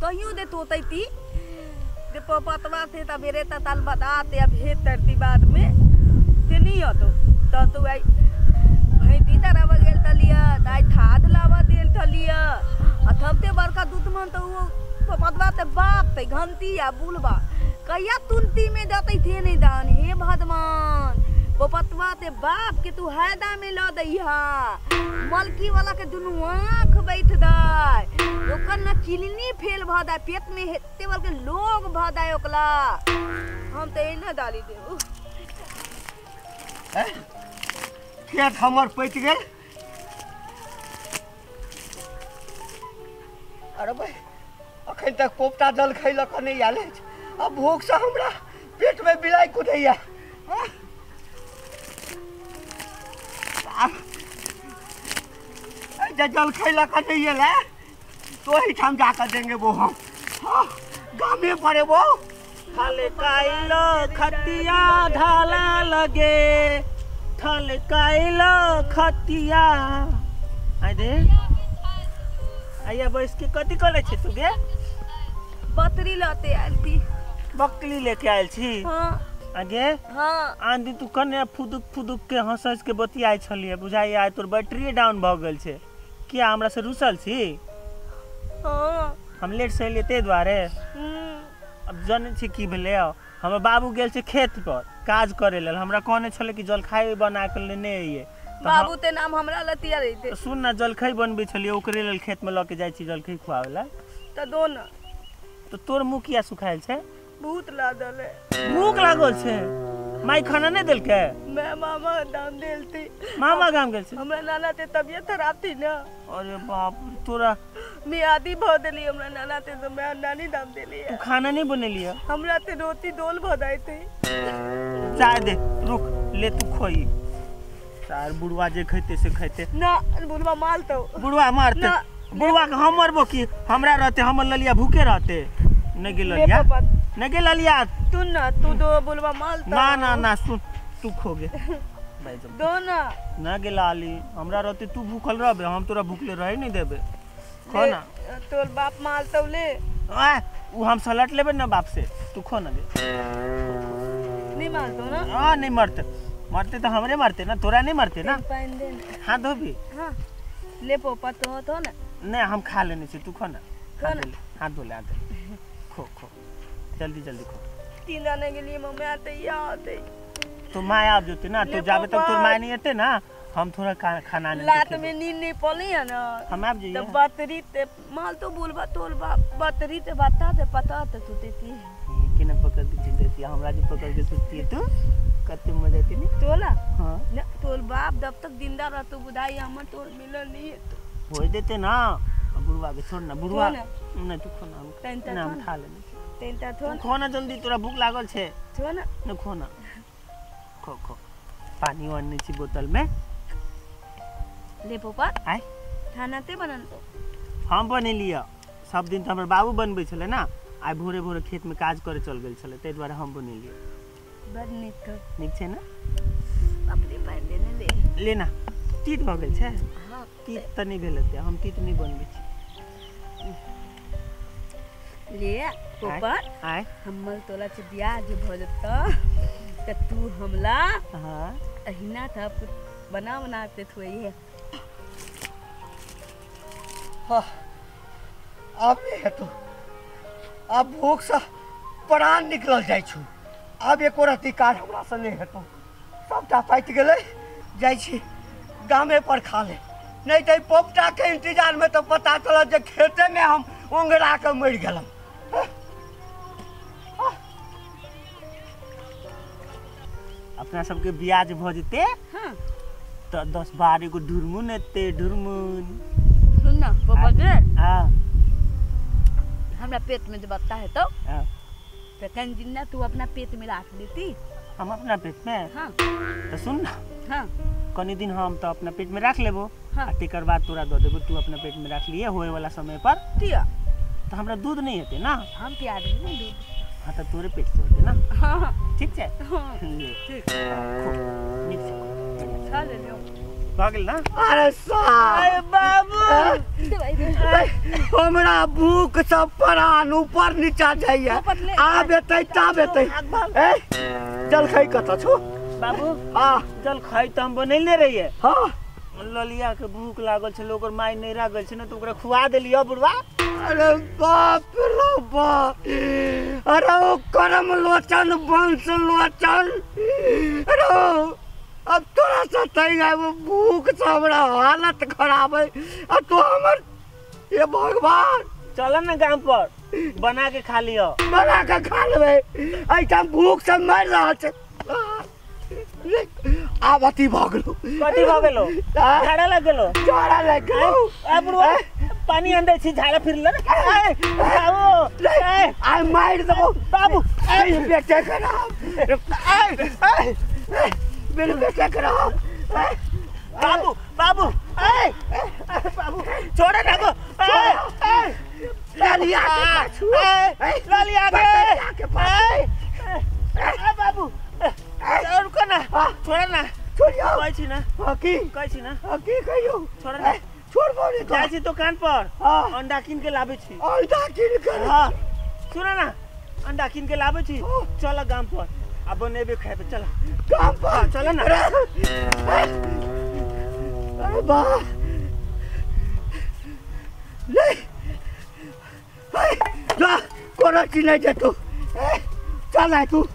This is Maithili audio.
तहियो दे तोतैती दे पपतवा थे त मेरे त ताल बताते अब हे तरती बाद में ते नहीं हतो त तो आई भैती तरवा गेल तलिया दाई थाद लावा देल तलिया अथमते बड़का दूध मन तो वो पपतवा ते बाप ते घंटी आ बुलबा कहिया तुनती में दतै थे नहीं दान। हे भगवान पपतवा ते बाप के तू हैदा में ल दैहा मलकी वाला के दुनू आंख बैठ दाय ओकर न किलनी फेल भ दाय पेट में हेते वाल के लोग भ दाय ओकला हम त एना डाली देऊ। खेत हमर पचि गेल। अरे भाई अखन तक पोपटा जल खैलक नहि आयल अछि, अब भूख से हमरा पेट में बिलाई कुदैया। जल खैलक नहीं आयल है तो ही ठाम जाकर देंगे वो हम। हाँ गामे पड़े वो थलकाइलो खतिया ढाला लगे थलकाइलो खतिया। आइ दे आइया बैस के कथी करै छी तू गे? बकरी लते आयल थी। बकरी लेके आयल छी? हाँ। आगे हाँ। आन दिन तू कने फुदुक फुदुक के हंस हंस के बतियाइ छलियै, बुझाइ आइ तोर बैटरी डाउन भऽ गेल छै। किया हमरा से रुसल छी? हाँ। हम लेट से एलियै ताहि दुआरे। अब जनै छी की भेलै, हमर बाबू गेल छै खेत पर काज करे लेल, हमरा कहने छलै कि जलखाइ बना के लेने अइयै। बाबू ते नाम हमरा लतिया रहिते। सुन ना, जलखै बनबै छलियै ओकरे लेल खेत में लऽ के जाइ छी जलखै खुआबै ला। त दो ना। तो तोर मुँह किया सुखायल छै? भूत लागल है। भूख लागल छै? माई खाना नहीं देलकै? मैं मामा दाम देलती। मामा गाम गेल छै? हमरा नाना ते तबियत खराब थी ना। अरे बाप तोरा मियादी भ देली हमरा नाना ते, तो मैं नानी दाम देली। तू खाना नहीं बनेली? हमरा ते रोटी डोल भ जाय थी। चाय दे, रुक ले तू खोई। चार बुढ़वा जे खैते से खैते ना, बुढ़वा मारतो। बुढ़वा मारते? बुढ़वा के हम मरबो की हमरा रहते, हमर ललिया भूखे रहते। नहीं गेल ललिया, नहीं गेल ललिया। तू ना तू दो बुलवा मालता। ना ना ना सुन तू खो गे भाई दो ना। ना गेल आली हमरा रहते तू भूखल रहबे, हम तोरा भूखले रहे नहीं देबे। खो ना। तोर बाप मालतो ले। आ उ हम सलट लेबे ना बाप से, तू खो ना गे। नहीं मारतो ना? हां नहीं मरते, मरते तो हमरे मरते ना, तोरा नहीं मरते ना। पानी दे। हां धोबी? हां ले पोपा तो तो ना। नहीं हम खा लेने छी, तू खो ना। खो ना। हां धो ले, हां खो खो जल्दी जल्दी खो। तीन आने के लिए मम्मी आते ही आते। तो माँ आप जोते ना, तो जाबे तक तोर माँ नहीं आते ना, हम थोड़ा खाना नहीं। रात में नींद नहीं पड़ी है ना। हम आप जाइए। तो बतरी ते माल तो बोलबा तोल बाप बतरी ते बता दे पता ते सुते थी। के ना पकड़ के देती है, हमरा जो पकड़ के सुतती है तू कते मजा आती नहीं तोला। हां ना तोल बाप जब तक जिंदा रहतो बुधाई हमर तोल मिलन नहीं है तो होय देते ना। बुढ़वा के छोड़ ना, बुढ़वा नहीं तू खो ना, ना हम खा लेने। तू खो ना जल्दी, तोरा भूख लागल छे। छो ना। न खो ना, खो खो। पानी आनने छी बोतल में। ले पापा आय खाना ते बनन तो हम बनेलियै। सब दिन त हमर बाबू बनबै छलै ना, आइ भोरे भोरे खेत में काज करे चल गेल छलै, ताहि दुआरे हम बनेलियै। बड़ नीक। नीक छै ना? अपने पानि देने ले ले ना। तीत भऽ गेल छै? हां तीत त नहि भेल हेतै, हम तीत नहि बनबै छी। ले पापा आय हमर तोला से बियाह जे भ जतऽ त तू हमला हां अहिना था बना बना के थोई। हाँ अब नहीं है तो अब भूख से प्राण निकल जाइ छु, अब एको रत्ती काज हमरा से नहीं हेतौ, सबटा पाटि गेलै, जाइ छी गामे पर खा ले, नहीं तो पोपटा के इंतजार में तो पता चलत जे खेते में हम ओंगरा के मरि गेलहुँ। अपना सबके बियाह जे भऽ जेतै हां त 10-12 गो ढुरमुन एतै। ढुरमुन सुन ना पापा जी। हां हमरा पेट में जो बत्ता है तो हां तो कन जिन्ना तू अपना पेट में राख लेती। हम अपना पेट में? हां तो सुन ना। हां कनी दिन हम तो अपना पेट में राख लेबो। हाँ। आ तेकर बाद तोरा दऽ देबो, तू अपना पेट में राख लिए होए वाला समय पर। तिया तो हमरा दूध नहीं हेतै ना। हम पिया देबै ना दूध। हाँ तो तोरे पेट से होते ना। हाँ ठीक छै। हाँ ले ठीक। खो नीक से खो। खा ले लो। भऽ गेल ना। अरे साहब बाबू हमरा भूख सब परान ऊपर नीचा जाइए। आब एतै ताब एतै। ए जलखै कतऽ छौ बाबू? हाँ जलखै तऽ हम बनेने रहियै। हाँ ललिया के भूख लागल छलै, ओकर माय नहीं लागल छै ने, तऽ ओकरा खुआ देलियै बुढ़वा। अरे बाप रे बाप, अरे ओ करम लोचन वंश लोचन, अरे अब तोरा से तैयार भूख से हमरा हालत खराब है आ तू हमर, हे भगवान। चल ना गांव पर बना के खा लियो। बना के खा लेबै, एहिठाम भूख से मरि रहल छै। आब अथी भऽ गेलौ। कथी भऽ गेलौ? झाड़ा लागि गेलौ। झाड़ा लागि गेलौ। आ बुढ़वा पानी आन दै छी, झाड़ा फिर ले। बाबू आइ मारि देबौ बाबू। बेटे के नाम, मेरे बेटे के नाम। बाबू बाबू बाबू छोड़े ना को। ललिया के पाछू, ललिया के पाछू। बाबू रुको ना, छोड़ ना। छोड़ियो। कहै छी ना। हाँ की? कहै छी ना। हाँ की कहियो? छोड़ ना। छोड़बो नहीं। जाइ छी दुकान पर, अंडा कीन के लाबै छी। अंडा कीन के? हाँ सुन ना, अंडा कीन के लाबै छी, चल गाम पर आ बनेबे खेबे। चल गाम पर चल ना। अरे वाह ले जा, कोनो चीज नहीं दे तू, चल आए तू।